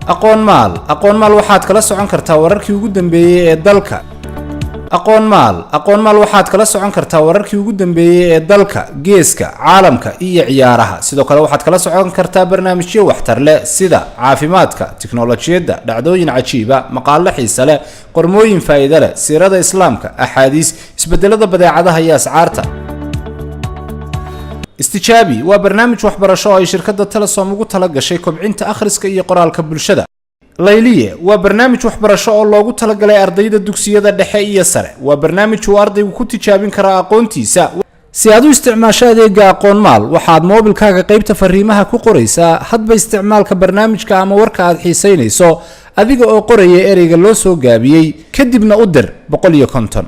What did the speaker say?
Aqoon Maal. Aqoon Maal waxaad kala socon kartaa wararkii ugu dambeeyey ee dalka. Aqoon Maal. Aqoon Maal waxaad kala socon kartaa wararkii ugu dambeeyey ee dalka, geeska, caalamka iyo ciyaaraha. Sidoo kale waxaad kala socon kartaa barnaamijyo waxtar leh, sida caafimaadka, tiknolojiyadda, dhacdooyin cajiiba, maqaalo xiise leh, qormooyin faa'iido leh, siirada Islaamka, axaadiis, isbedelada badeecadaha iyo ascaarta. Istijaabi waa barnaamij waxbarasho oo ay shirkadda Telesom ugu tala gashay kobcinta akhriska iyo qoraalka bulshada. Layliye waa barnaamij waxbarasho oo loogu talagalay ardayda dugsiyada dhexe iyo sare. Waa barnaamij uu ardaygu ku tijaabin karo aqoontiisa. Si aad u isticmaasho adeega Aqoon Maal, waxaad moobilkaaga qaybta fariimaha ku qoraysaa hadba isticmaalka barnaamijka ama warka aad xiisaynayso, adiga oo qoraya ereyga loo soo gaabiyey, kadibna u dir 150.